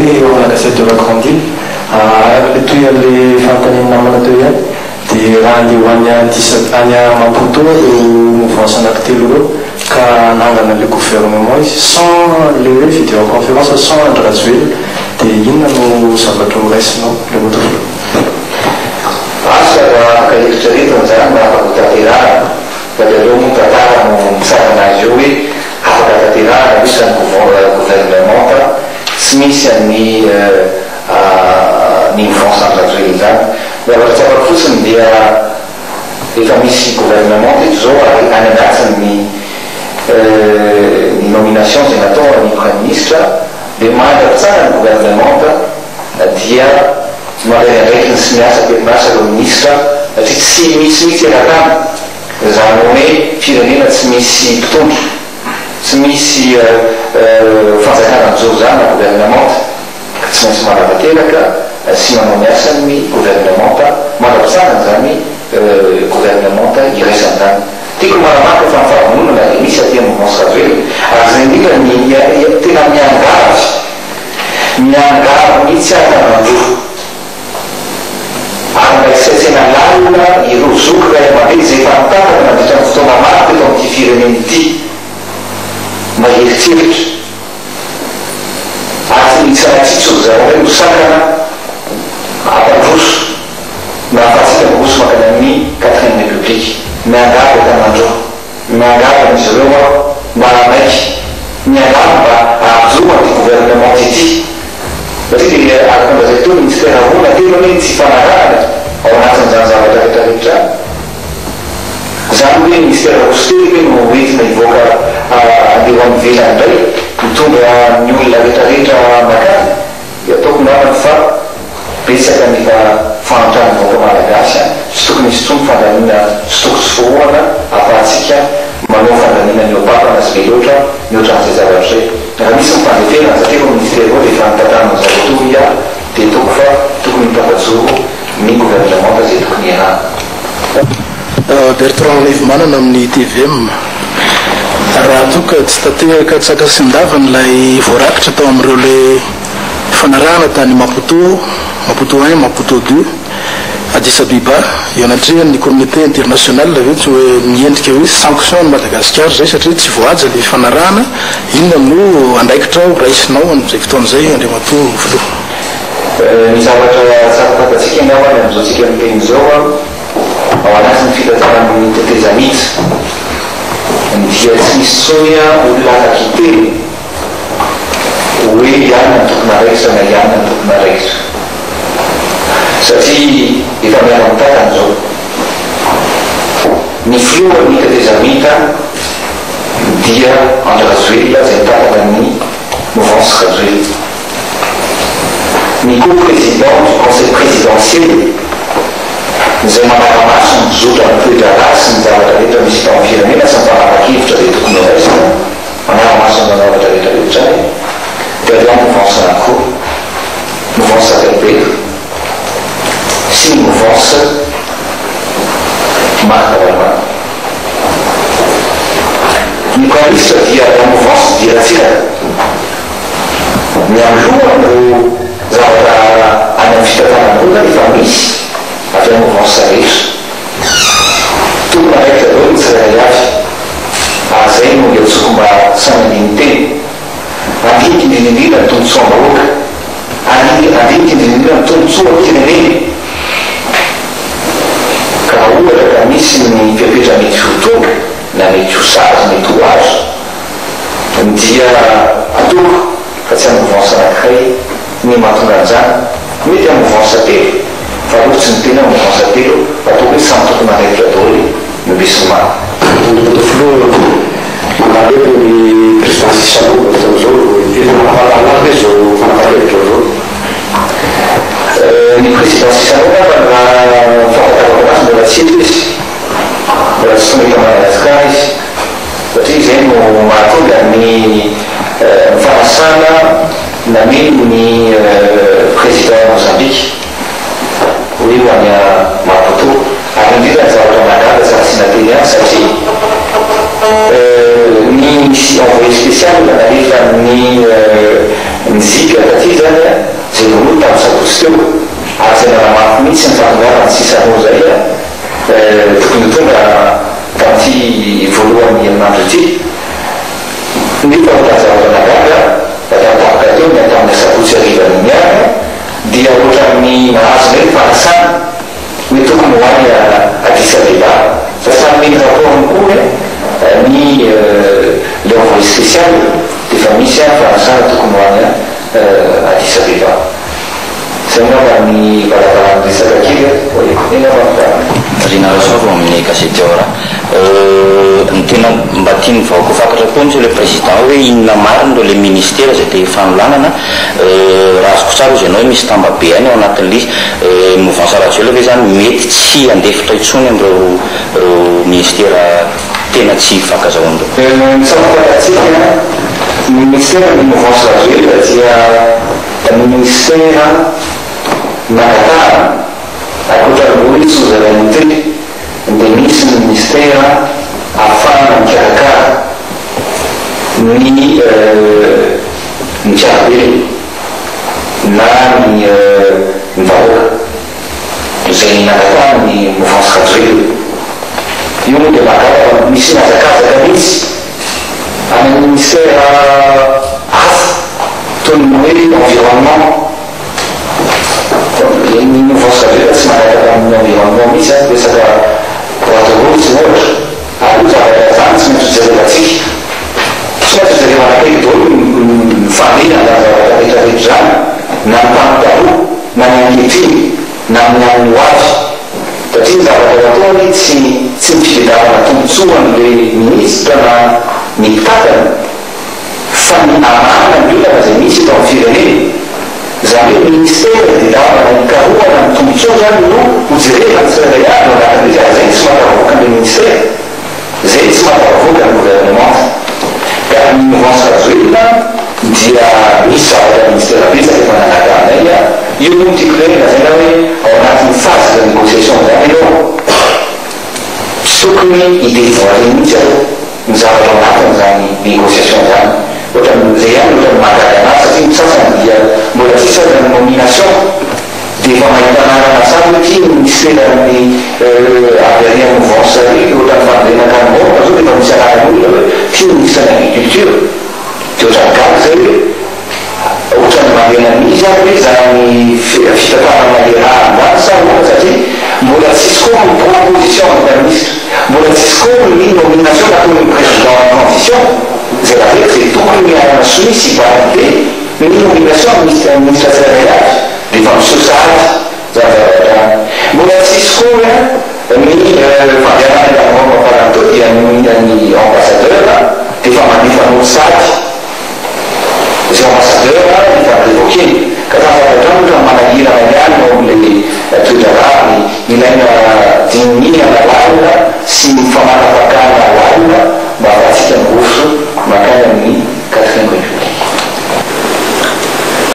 Thierry eo amin'ny La Gazette de la Grande Ile. Araka ilay toy an'ilay fanontanian'ny namana teo ihany dia raha handeha ho any Addis any Maputo ireo mouvance anankitelo ireo ka hanangana ilay gouvernement izy sans ilay hoe vidéoconférence sans Andry Rajoelina dia inona no zavatra ho raisinao Andriamatoa Filoha? Asa raha afaka eritreretina izany mba afaka ho tanterahana fa dia aleo moa ny tantara no mitsara anazy eo hoe afaka tanterahana ve izany gouvernementa tsy misy an'ny ny mouvance Andry Rajoelina izany. Ny zavatra tsapako fotsiny dia efa misy gouvernement teto izao ary any anatiny ny ny nomination izay natao an'ny praiminisitra dia mandra-pitsara ny gouvernementa dia mandray ny andraikiny sy miasa am-perinasa ireo minisitra satria tsy misy mihitsy eran-tany izany hoe firenena tsy misy mpitondra, tsy misy fanjakana mijoro izany na gouvernementa ka tsy maintsy manatanteraka sy manao ny asany ny governemanta mandra-pitsangana izany governemanta iraisana izany. Tiako ny manamarika fa ny fahavononana dia misy aty amin'ny mouvance Rajoelina ary izay indrindra ny tena miangavy Miangavy mihitsy aho Anandroa. Ary mba hisaintsaina lalina ireo zoky ray aman-dreny izay efa nitantana nandritra ny fotoana maro teto amin'ity firenena ity. Mba hieritreritra. Ary tsy ny hitsanatsitso ry zareo hoe ho sakana hampandroso na hahafahantsika miroso mankany amin'ny quatrième république. Miangavy Antanandroa. Miangavy an'izy ireo aho mba hanaiky, miangavy mba hampijoro an'ity gouvernement ity, satria dia araka ny lazaiko teo, ministère roa na telo anie ny tsy ifanarahana ao anatin'izany zavatra rehetra rehetra izany hoe ministère roa sy telo ve no hoentina hivoaka handeha ho any ivelany indray hitondra ny olona rehetra rehetra makany? Dia ataoko namany fa betsaka ny efa fahantran'ny vahoaka malagasy an, tsy tokony hisy intsony fandaniana tsy toko tsy forohana afahantsika manao fandaniana mihoa-pampana sy be loatra mihoatra an'izay zavatra izay. Raha misy ny fandeferana satria ireo ministera ireo dia efa nitantanan'ny zareo teo hoy aho dia ataoko fa tokony ho tafajoro ny governemanta izay tokony hiarahana. Bertrand Raivomanana amin'ny tvm. Raha toa ka tsy tanteraka an-tsakasindavany ilay voarakitra tao amin'ireo ilay fanarahana tany Maputo, Maputo un, Maputo deux, Addis Abeba, eo anatrehan'ny communauté internationale ve tsy hoe miendrika hoe sanction an'i Madagasikara izay satria tsy voahaja ilay fifanarahana, inona no andraikitra ho raisinao amin'izay fotoana izay Andriamatoa Filoha? Ny zavatra tsara fantatsika angambany amin'izao tsika miteny izao an, Ao anatin'ny fitantanan'ny tetezamita dia tsy misy intsony olona afaka hiteny hoe i anona no tompon'andraikitra na i anona no tompon'andraikitra satria efa miara-mitantana izao. Ny filohan'ny tetezamita dia Andry Rajoelina izay mitantana ny Mouvance Rajoelina. Ny co-président du conseil présidentiel izay manara-maso ny zotran'ny toe-draharaha sy ny zavatra rehetra misy eto amin'ny firenena sy ny fanapahan-kevitra izay tokony ho raisina, manara-maso an'izany zavatra rehetra rehetra izany dia avy amin'ny mouvance anankiroa, mouvance Rajaobelina sy ny mouvance Marc Ravalomanana. Ny Praiminisitra dia avy amin'ny mouvance Didier Ratsiraka. Mialoha an'ireo zavatra any amin'ny fitantanam-bola efa misy avy amin'ny mouvance rehetra. Tompon'andraikitra daholo ny tsirairay avy ary izay no iantsoako mba samy handini-tena. Handinika indrindra indrindra ny tombontsoam-bahoaka. Handinika indrindra indrindra ny tombontsoam-pirenena. Ka raha ohatra ka misy ny fepetra mety ho tonga na mety ho sazy mety ho azo, Dia ataoko fa tsy amin'ny mouvance anankiray ny mahatonga an'izany. Mety amin'ny mouvance telo, fa aloha tsy miteny aho mouvance telo fa ataoko hoe samy tompon'andraikitra daholo ny besinimaro. Andriamatoa Filoha, mandalo eto ny Président Chissano amin'izao fotoana izao, efa nampahalalana azy ve izao fanapahan-kevitra izao? Ny Président Chissano angamba raha ny fahafantarako anazy mbola tsy eto izy, mbola tsy tonga eto Madagasikara izy. Satria izay no mahatonga ny fanasana nameno ny Président Mozambique hoe ho any Maputo. Ary indrindra ny zavatra mahagaga tsy asiana teny ihany satria ny envoyé spécial nalefan'ny. Ny ziga taty zany a, zay vonoa tamin'ny sabotsy teo, ary zay nanamafy mihitsy ny fahatongavan'i Chissano zay a, tokony ho tonga tamin'ity voalohan'ny herinandro ity. Nefa ohatran'ny zavatra nahagaga, tampoka teo ny tamin'ny asabotsy harivan'iny ihany dia ohatran'ny nahazo indray ny fanasana hoe tokony ho any Addis Abeba. Fa samy mety rapport-ny koa hoe ny le envoyé spécial dia efa misy fanasana tokony ho any Addis Abeba. Zay angamba ny valavalany resaka kely a! Eny angamba fa. Rina Rasoavo amin'ny gazety Ao Raha. Ny tena mba tian'ny vahoaka ho fantatra koa monsieur le président hoe inona marina ireo le ministera izay te hifanolanana. Raha azoko tsara hozy ianao hoe misy tambabe aina ao anatin'ilay izy. Mouvance Rajoelina ve izany mety tsy handefitra intsony amin'ireo ireo ministera tena tsy hifankazahoana ireo? Ny tsara fantatsika, ny ministera ny Mouvance Rajoelina dia ny minisitera nangatahana, ankoatra ny hoe souveraineté, dia misy ny minisitera ahafahana mikarakara ny ny mpiara-belona na ny ny vahoaka, izay nangatahan'ny mouvance Rajoelina. Io moa dia mahagaga fa misy mihazakazaka mihitsy any amin'ny minisitera hafa toy ny hoe environnement. Ny mouvance Rajoelina tsy mangataka amin'ny environnement mihitsy an, resaka bois de rose ohatra. Ary io zavatra izany tsy maintsy hojerevantsika. Tsy maintsy hojerevana akaiky daholo ny fandehan'izany zavatra rehetra rehetra izany, na ny tany taloha, na ny ankehitriny, na ny amin'ny ho avy. Satria ny zavatra ho atao anie tsy tsy ny fitediavana tombotsoa an'le minisitra na ny mpitantana fa ny hamahana ny olana izay misy eto amin'ny firenena. Izany hoe ministera itediavana hikarohana ny tombotsoa izany no hojerevana tsirairay avy ao anatin'ilay izy ary izay no tsy mahatafavoaka an'le ministera, izay no tsy mahatafavoaka ny gouvernemanta. Ka ny mouvance Rajoelina dia misy zavatra ministera betsaka efa nanagaranay a! Io moa no tiako hoe lazaina hoe ao anatin'ny phase de négociation izany ianao tsy tokony hi-devoiler mihitsy aloha ny zavatra ao anatin'izany négociation izany. Ohatran'ny izay ihany no ohatran'ny mahagaga anahy satria ny sasany dia mbola tsisy aza ny nomination dia efa mahita anarana sary hoe ity ny minisiteran'ny avy ary amin'ny mouvance ary, ohatran'ny fanovena Antanimora zao dia efa misy anaran'olona hoe ity ny minisitran'ny agriculture. Dia ohatran'ny gaga zay hoe ohatran'ny mandeha nanizy ary ve izany fitantanana iarahana izany sa ahoana satria mbola tsisy koa ny proposition avy tamin'ny minisitra, mbola tsisy koa ny nomination nataon'ny président en transition izay lazaiko izay tokony hanana sonia sy valide ny nomination amin'ny ministre.